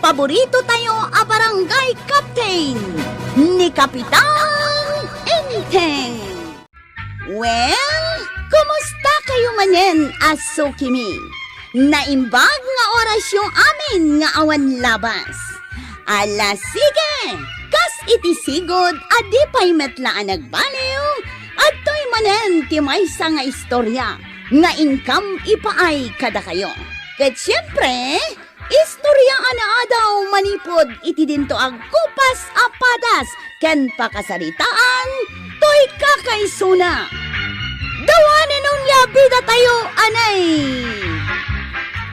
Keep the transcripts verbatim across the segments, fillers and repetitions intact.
paborito tayo a barangay captain, ni Kapitan Enteng. Well, kumusta kayo manen a sukimi? Naimbag nga orasyo amin nga awan labas. Ala, sige! Kas iti sigud a di pay met la a nagbaliw, adtoy manen ti maysa nga istorya nga inkam ipaay kadakayo. Ket siempre, istoryaanna daw manipud iti dinto agkupas a padas ken pakasaritaan toy kakaisuna. Dawanen onia bidatayo, anay!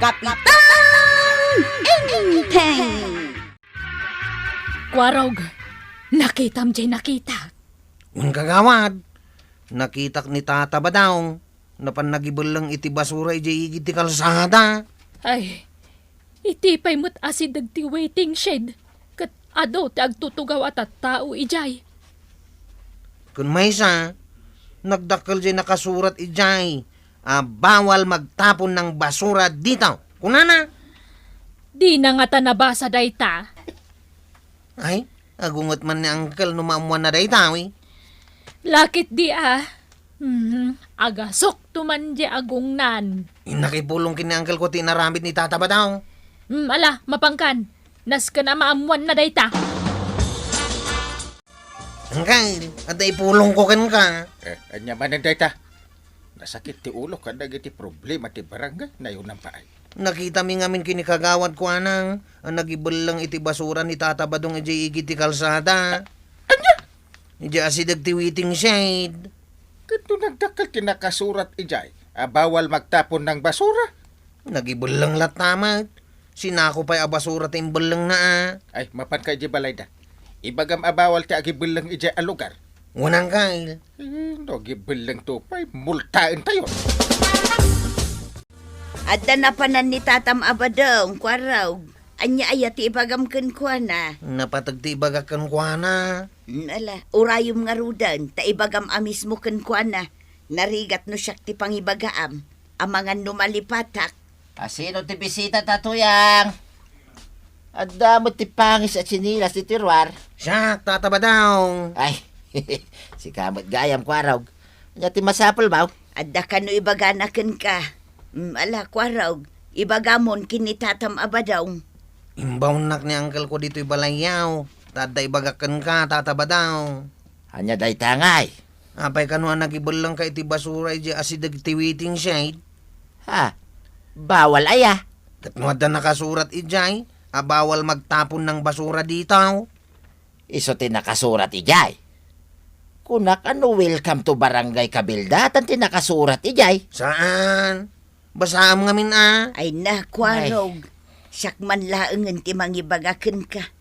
Kapitan Enteng! Kuarog, nakitam jay nakitak. Wen, kagawad, nakitak ni Tata Badong. Napan nagibelleng iti basura idiay igid ti kalsada. Ay, iti pay met asideg ti waiting shed, ket adu ti agtutugaw a tattao idiay. Ken maysa, nagdakkel jay nakasurat idiay a bawal magtapon ng basura dito. Kunana? Dina ngata nabasa dayta. Ay, agunget man ni Uncle no maammuanna dayta, wi. Lakit di a. Hmm, agasok to man di agungnan. Innak ipulong ken ni Uncle ko ti inaramid ni Tata Badong. Hmm, ala, mapangkan. Nasken a maammuanna dayta. Uncle, adda ipulong ko kenka. Eh, ania manen dayta? Nasakit ti ulo kadagiti problema ti barangay, nayonan pa ay. Nakitami ngamin ken ni Kagawad Kuanang a nagibelleng iti basura ni Tata Badong idiay igid ti kalsada. Ania? Idiay asideg ti waiting shed. Ket no nagdakkel ti nakasurat idiay a bawal magtapon ng basura? Nagibelleng latta met. Sinako pay a basura ti imbellengna a. Ay, mapanka idiay balayda. Ibagam a bawal ti agibelleng idiay a lugar. Wen, Uncle. Eh, no agibellengto pay, multaentayon. Adda napanan ni Tatam a Badong, Kuarog. Ania aya ti ibagam kenkuana? Napateg ti ibagak kenkuana. Hmm, ala, urayom ngaruden, ta ibagam a mismo kenkuana. Narigat no siak ti pangibagaam. Amangan no malipatak. A, sino ti bisita ta, Tuyang? Adda met ti pangis a tsinelas ditoy ruar. Siak, Tata Badong. Ay, sika met gayam, Kuarog. Ania ti masapulmo? Adda kano ibagana kenka. Mm, ala, Kuarog, ibagamon ken ni Tatam a Badong. Imbaonnak ni Uncle ko ditoy balayyo, ta adda ibagak kenka, Tata Badong. Ania dayta ngay? Apay kano a nagibellengka iti basura idiay asideg ti waiting shed? Ha? Bawal aya? Ket no adda nakasurat idiay a bawal magtapon ng basura dito. Isu ti nakasurat idiay? Kunak a no welcome to Barangay Kabildatan ti nakasurat idiay. Saan? Basaam ngamin a. Ay na, Kuarog. Ay. Siak man laengen ti mangibaga kenka.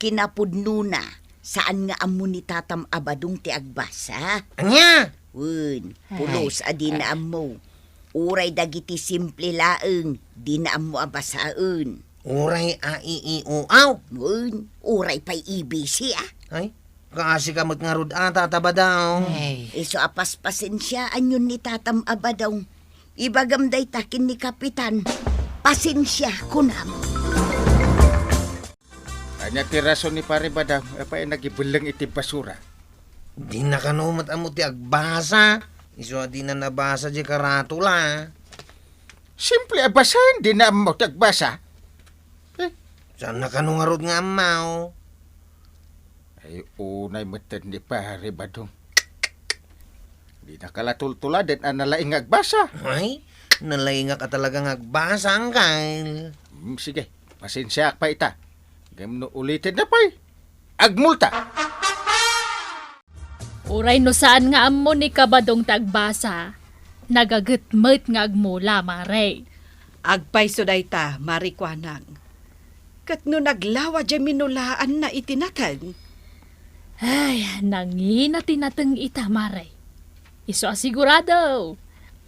Kinapudnona, saan nga ammo ni Tatam a Badong ti agbasa? Ania? Wen, ay, pulos a dina ammo. Uray dagiti simple laeng, dina ammo a basaen. Uray a i i u aw? Wen, uray pay A B C, a. Ay, kaasika met ngarud a, Tata Badong. Ay. Isu a paspasensiaanyon ni Tatam a Badong. Ibagam dayta ken ni Kapitan. Pasensia, kunam. Ania ti rason ni Pare Badong apay a nagibelleng iti basura? Dina kano met ammo ti agbasa. Isu a dina nabasa diay karatula. Simple a basaen, dina ammo ti agbasa. Eh? Saanna kano ngarud nga ammo? Ay, unay metten ni Pare Badong. Dinaka la tultuladen a nalaing nga agbasa. Ay, nalaingak a talaga nga agbasa, Uncle. Hmm, sige, pasensiaak pay ita. Ngem no ulitenna pay, agmulta. Uray no saan nga ammo ni Kabadong ti agbasa, nagaget met nga agmula, Mare. Agpayso dayta, Mare Kuanang. Ket no naglawa diay minulaanna iti nateng? Ay, nangina ti nateng ita, Mare. Isu a sigurado,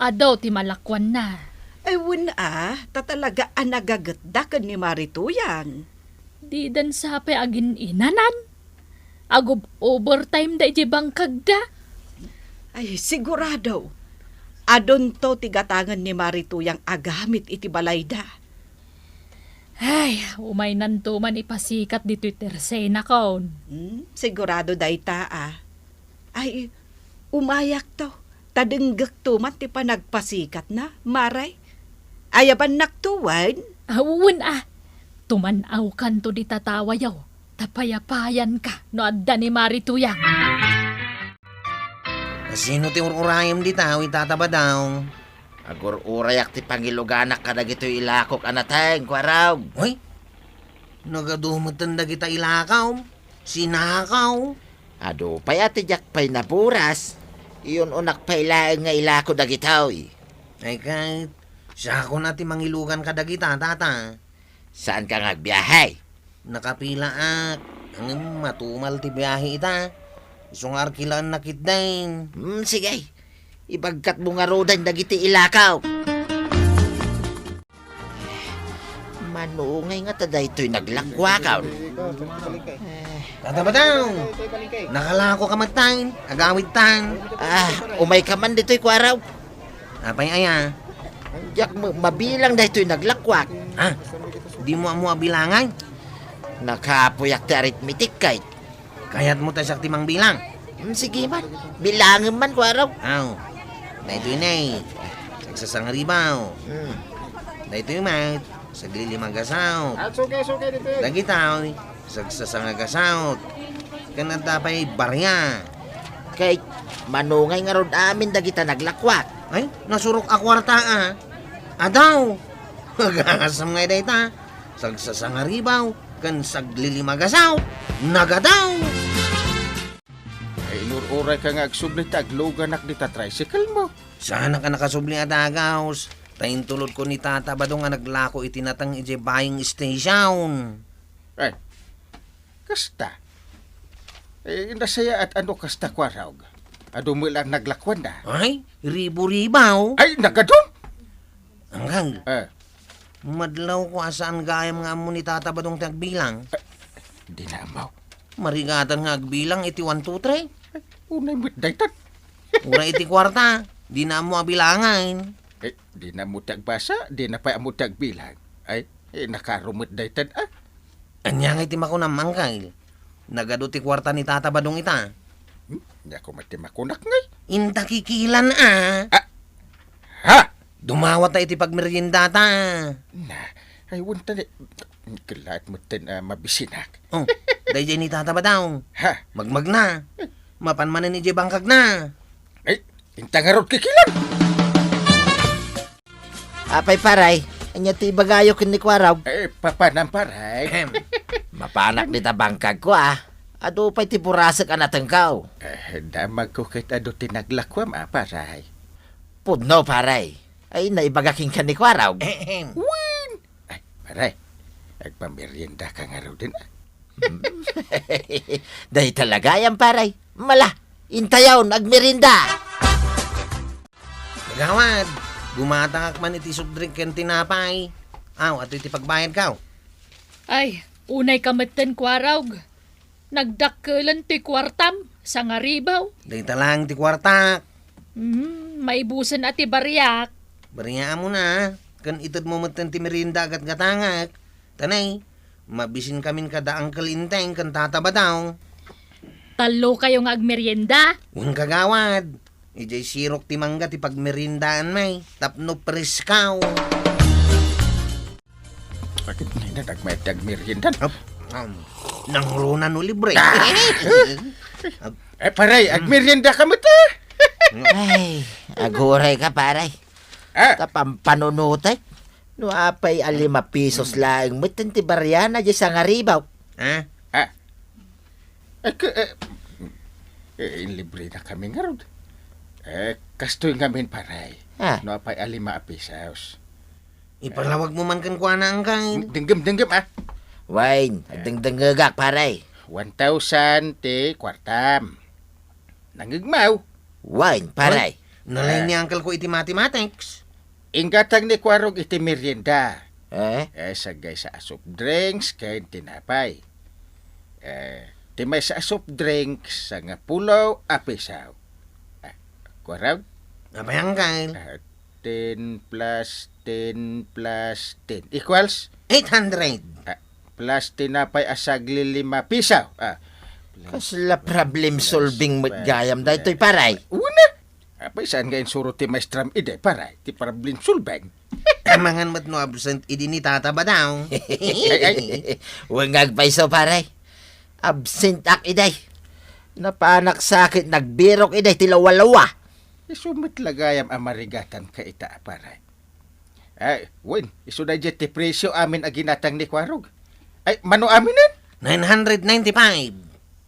adu ti malakuanna. Ay, wen a, ta talaga a nagagetda ken ni Mare Tuyang. Dida sapay agin-inanan. Agub-overtime da idiay bangkagda. Ay, sigurado. Adunto ti gatangen ni Mare Tuyang a gamit iti balayda. Ay, umaynanto man ipasikat ditoy tersenakon. Hmm, sigurado dayta, a. Ay, umayakto. Ta denggekto man ti panagpasikatna, Mare. Ayabannakto wen? Awan, a. Tuman-awkanto dita tawayo. Ta payapayanka no adda ni Mare Tuyang. Sino ti ur-urayem dita, uy, Tata Badong? Agur-urayak ti pangiluganak kadagitoy ilakok a nateng, Kuarog. Uy, nagadu metten dagita ilakaw, sinakaw. Adu pay a ti diak pay naburas, iyun-unak pay laeng nga ilako dagitoy. Ay ket, siakon a ti mangilugan kadagita, Tata. Saanka nga agbiahe? Nakapilaak. Ngem matumal ti biahe ita. Isu nga arkilaenna ketdin. Hmm, sige. Ibagkatmo ngaruden dagiti ilakaw. Manungay nga ta daytoy naglakuakon. Tata Badong, nakalako ka met tan, agawid tan. Ah, umay ka man ditoy, Kuarog. Apay aya? Diak ma-, mabilang daytoy naglakuak. Ha? Dimo ammo a bilangan? Nakapuyak ti arithmetic kay. Kayatmo ta siak ti mangbilang? Hmm, sige man. Bilangem man, Kuarog. Aw. Daytoy nay, sagsasangaribaw. Hmm. Daytoy met, saglilimagasawt. At suke-suke dito. Dagita, oy. Sagsasangagasaut. Ken adda pay baria. Kay, manungay ngarud amin dagita naglakuak. Ay, nasurok a kuarta, a. Adaw. Agasam nga dayta. Sagsasangaribaw ken saglilimagasawt. Nagadaw. Ay, inur-uray ka nga agsubli ta agluganak dita tricycle mo. Saanak a nakasubli a dagaus. Ta intulod ko ni Tata Badong nga naglako iti nateng idiay buying station. Ay, kasta. Eh, nasayaat a no kasta, Kuarog. Adu met la naglakuanna. Ay, ribo-ribaw. Ay, nagadu? Anggang. Eh. Madlaw ko a saan gayam nga ammo ni Tata Badong ti agbilang. Eh, di na ammo. Marigatan nga agbilang iti one, two, three. Eh, unay met daytan. Uray iti kuarta, di na ammo a bilangan. Eh, di na ammo ti agbasa, di na pay ammo ti agbilang. Ay, eh, nakaro met daytan, a. Ania ngay ti makunam, Angkel? Nagadu ti kuarta ni Tata Badong ita. Hmm? Ania koma ti makunak ngay? Inta kikilan, a. Ah! Ha? Dumawat ta iti pagmeriendata. Na, ay, wanta ni, kellaat metten a mabisinak. Oh, daydiay ni Tata Badong. Ha? Magmagna. Mapan manen idiay bangkagna. Ay, inta ngarud kikilan. Apay, paray, ania ti ibagayo ken ni Kuarog? Eh, papanam, paray. Ahem. Mapanak dita bangkagko, a. Adu pay ti burasek a natengko. Eh, damagko ket adu ti naglakuam, a, paray. Pudno, paray. Ay, naibaga kenka ni Kuarog. Ahem. Wen! Ay, paray, agpameriendaka ngaruden, a. Hmm. Dayta la gayam, paray. Mala, intayon, agmerienda! Kagawad, gumatangak man iti soft drink ken tinapay. Aw, atoy ti pagbayadkaw. Ay, unayka metten, Kuarog. Nagdakkelen ti kuartam, sangaribaw. Dayta laeng ti kuartak. Hmm, maibusen a ti bariak. Bariaamon a, ken itedmo metten ti merienda a gatgatangek. Ta nay, mabisinkamin kada Uncle Enteng ken Tata Badong. Tallokayo nga agmerienda? Wen, kagawad. Idiay sirok ti mangga ti pagmeriendaan, may, tapno preskaw. Bakit na nagmayat ti agmerienda? Ap-, um, nangruna no libre. Ah! Ap-, eh, paray, hmm, agmeriendaka met, a. Ay, agurayka, paray. Ah. Ta pampanunotek. No apay a lima pesos laeng met ti bariana, di sangaribaw. Ah? Ah. Eh, ke-, eh, eh, inlibrenakami ngarud. Eh, kastoy ngamin, paray. Ah. No apay a lima a pesos. Ipalawagmo man kenkuana, Angkel. Denggem, denggem, a. Wen, eh, dengdengngegak, paray. One thousand ti kuartam. Nangngegmo? Wen, paray. Ay, nalaing ni Uncle-ko iti mathematics. Inggatang ni Kuarog iti merienda. Eh? Eh, sagaysa a soft drinks ken tinapay. Eh, ti maysa a soft drinks, sangapulo a piso. Ah, Kuarog? Apay, Uncle? Ah, ten plus ten plus ten equals? Eight hundred. Ah, plus tinapay a sagli lima piso. Ah, plus Kasla problem solving met gayam daytoy, paray. Una. Apay, saan nga insuro ti maestram idi, paray? Ti problem solving. Amangan met no absent idi ni Tata Badong. Ay, ay. Wen nga agpayso, paray. Absent ak idi. Napanak sakit, nagbirok idi ti lawalawa. Isu met la gayam a marigatan ka ita, paray. Ay, wen, isu daydiay ti presyo amin a ginatang ni Kuarog. Ay, mano aminen? Nine hundred ninety-five.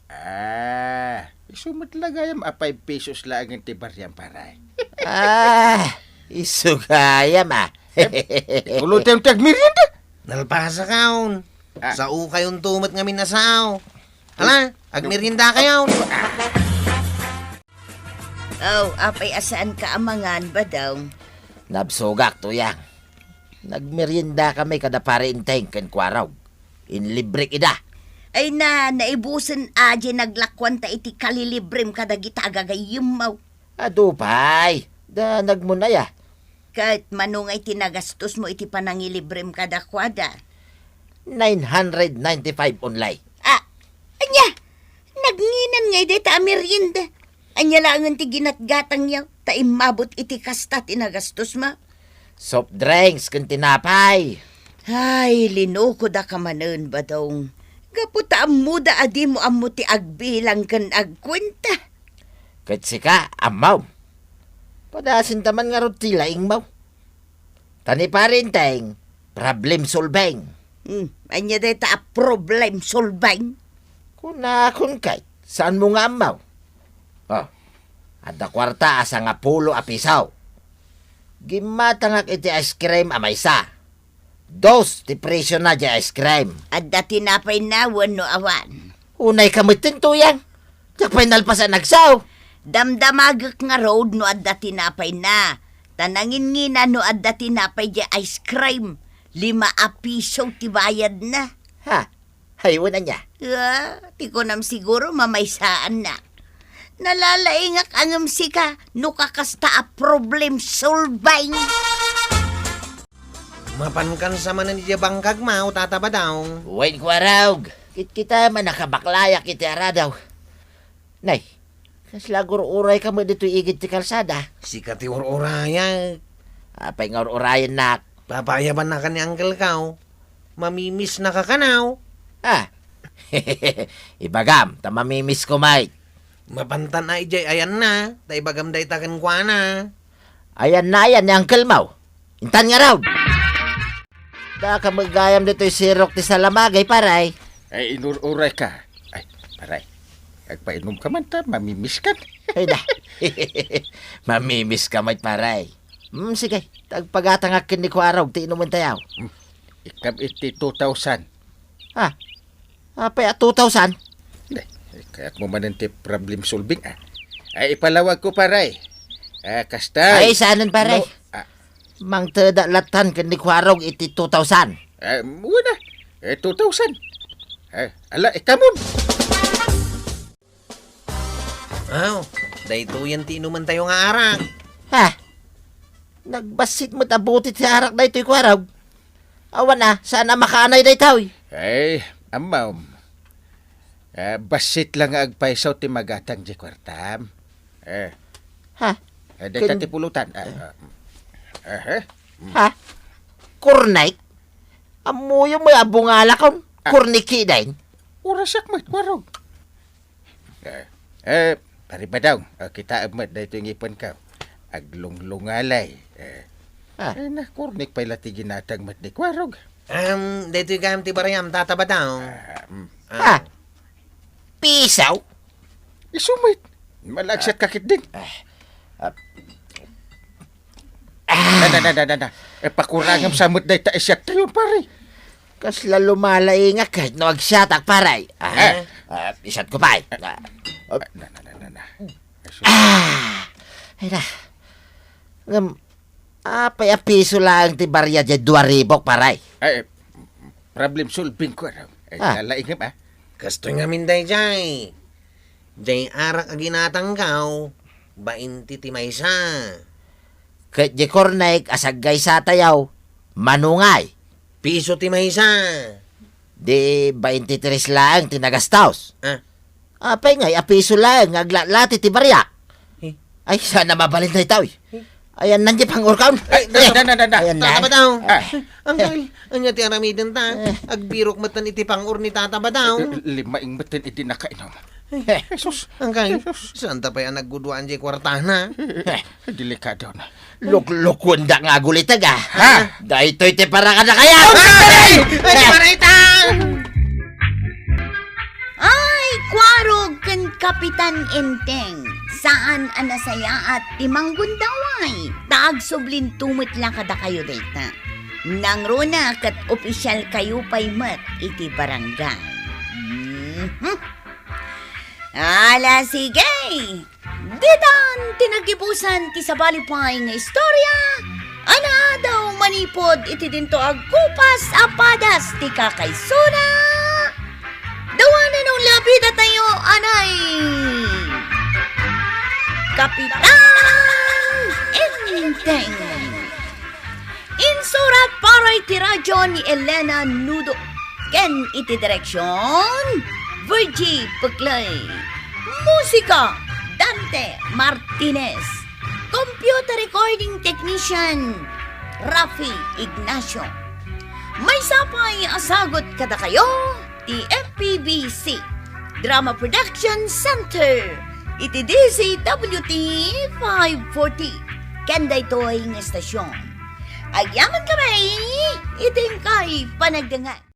Ah, isu met la gayam a five pesos laengen ti bariam, paray. Ah, isu gayam, ah. Ikulotem ti agmerienda. Nalpasakon. Ah. Sao kayon to met ngamin a sao. Hala, agmerienda kayon. Oh, apay a saan ka amangan, Badong? Nabsogak, Tuyang. Nagmerienda kami kada Pari Enteng ken Kuarog. Inlibrek ida. Ay na, naibusen a di naglakuanta iti kalilibrem kadagita a gagayyemmo. Adu pay, da nagmunaya. Ket mano ngay ti nagastosmo iti panangilibrem kadakuada? Nine hundred ninety-five only. Ah, ania? Nagnginan ngay dayta a merienda? Ania laengen ti ginatgatangyo ta immabot iti kasta ti nagastosmo? Soft drinks ken tinapay. Ay, linukodaka manen, Badong. Gapu ta ammoda a dimo ammo ti agbilang ken agkuenta. Ket sika, ammom. Padasinta man ngarud ti laingmo. Ta ni Pari Enteng, problem solving. Hmm, ania dayta a problem solving? Kunakon kay, saanmo nga ammo? Oh, adda kuarta a sangapulo a piso. Gimmatangak iti ice cream a maysa. Dos ti presyo na di ice cream. Adda tinapay na wenno awan? Unay ka metten, Tuyang. Diak pay nalpas a nagsao. Damdamagek ngarud no adda tinapay na. Ta nanginnginan no adda tinapay di ice cream. Lima a piso ti bayad na. Ha? Hay, wen ania? Ah, ti kunam siguro mamaysaanna. Nalalaingak a ngem sika no kakasta a problem solving. Mapankan sa manen idiay bangkagmo, Tata Badong. Wen, Kuarog. Kitkita man a kabaklayak iti aradaw. Nay, kasla agur-urayka met ditoy igid ti kalsada? Sika ti ur-urayak. Apay nga ur-urayennak? Papaayabannaka ni Uncle Kao. Mamimiss naka kano. Ah. Ibagam, ta mamimiss ko met. Mapantan a idiay ayanna, ta ibagam dayta kenkuana. Ayanna ayan ni Uncle mo? Intan ngarud. Daka met gayam ditoy sirok ti salamagay, paray. Ay, inur-urayka. Ay, paray. Agpainomka man ta, mamimiss kan. Ay da. Mamimiss ka met, paray. Hmm, sige. Tagpagatangak ken ni Kuarog ti inumentayo. Hmm. Ikam iti two thousand. Ah, apay a two thousand? Deh, kayatmo manen ti problem solving, ah. Ay, ipalawag ko, paray. Ah, kastay. Ay, saanen, paray? No, ah. Mangtedak latan ken ni Kuarog iti two thousand. Ah, muna. Eh, two thousand. Eh, ala, ikamon. Aw, daytoyen ti inumentayo nga arak. Ha? Nagbassit met a buti ti arak daytoy, Kuarog. Awan a, saan a makaanay daytoy? Ay, ammom. Ah, bassit la nga agpayso ti magatang di kuartam. Eh. Ha? Eh, dayta ti pulutan. Ah, ah, eh, eh. Ha? Kornek? Ammoyo met a bungalakon. Ah. Kornek kiden. Urasak met, Kuarog. Eh, eh, Pari Badong, ah, kitaem met daytoy nga ipenko. Aglunglungalay. Eh, ah. Eh, nakornek pay la ti ginatang met ni Kuarog. Em, daytoy gayam ti bariam, Tata Badong. Ah, mm. Ah. Ah. Piso? Isu met. Malagsiat ka ketdin. Ah. Ah. Ah. Na, na, na, na, na, na. Eh, pakurangam sa met dayta isiat tayo, pare. Kasla lumalaingak ket no agsiatak, pare. Ah, eh? Ah, isiat ko pay. Ah. Ah, na, na, na, na, na. Ah! Ay na. Ngem, apay a piso laeng ti baria diay dua ribok, pare? Ay, problem solving ko, ano? Ay, ah. Lalaingem, ah. Kastoy ngamin daydiay. Diay arak a ginatangkaw, bainti ti maysa. Ket diay kornek a saggaysatayo, manungay. Piso ti maysa. Di baintitres laeng ti nagastos. Ah. Apay ngay a piso laeng nga aglatlati ti bariak? Eh. Ay, saan a mabalin daytoy? Eh. Ayan, nanti pang-urkaon. Ay, da, da, da, da, da. Ayan na. Tata Badaw. Ah. Uncle, ania ti aramidenta? Eh. Agbirok metten iti pang-ur ni Tata Badaw. L-, l-, limaing metten idi nakainom. Eh. Jesus. Uncle, Jesus. Saanta pay a nagguduaan diay kuartana? Eh. Delikado na. Luklukuenda nga aguliteg, ah. Ha? Daytoy ti para kadakayo! Ay! Ay, marita! Ay, Kuarog ken Kapitan Enteng, saan a nasayaat ti manggundaway, ta agsublinto met la kadakayo dayta. Nangruna ket opisyalkayo pay met iti barangay. Mhm. Ala, sige! Ditan ti nagibusan ti sabali pay nga istorya a naadaw manipud iti dinto agkupas a padas ti kakaisuna. Dawanen no labidatayo anay Kapitan Enteng. Insurat para iti radyo ni Elena Nudo ken iti direksyon, Virgie Peclay. Musika, Dante Martinez. Computer recording technician, Rafi Ignacio. Maysa pay a sagut kadakayo ti F P B C Drama Production Center iti D Z W T five forty ken daytoy nga estasyon. Agyamankami iti inkay panagdengngeg.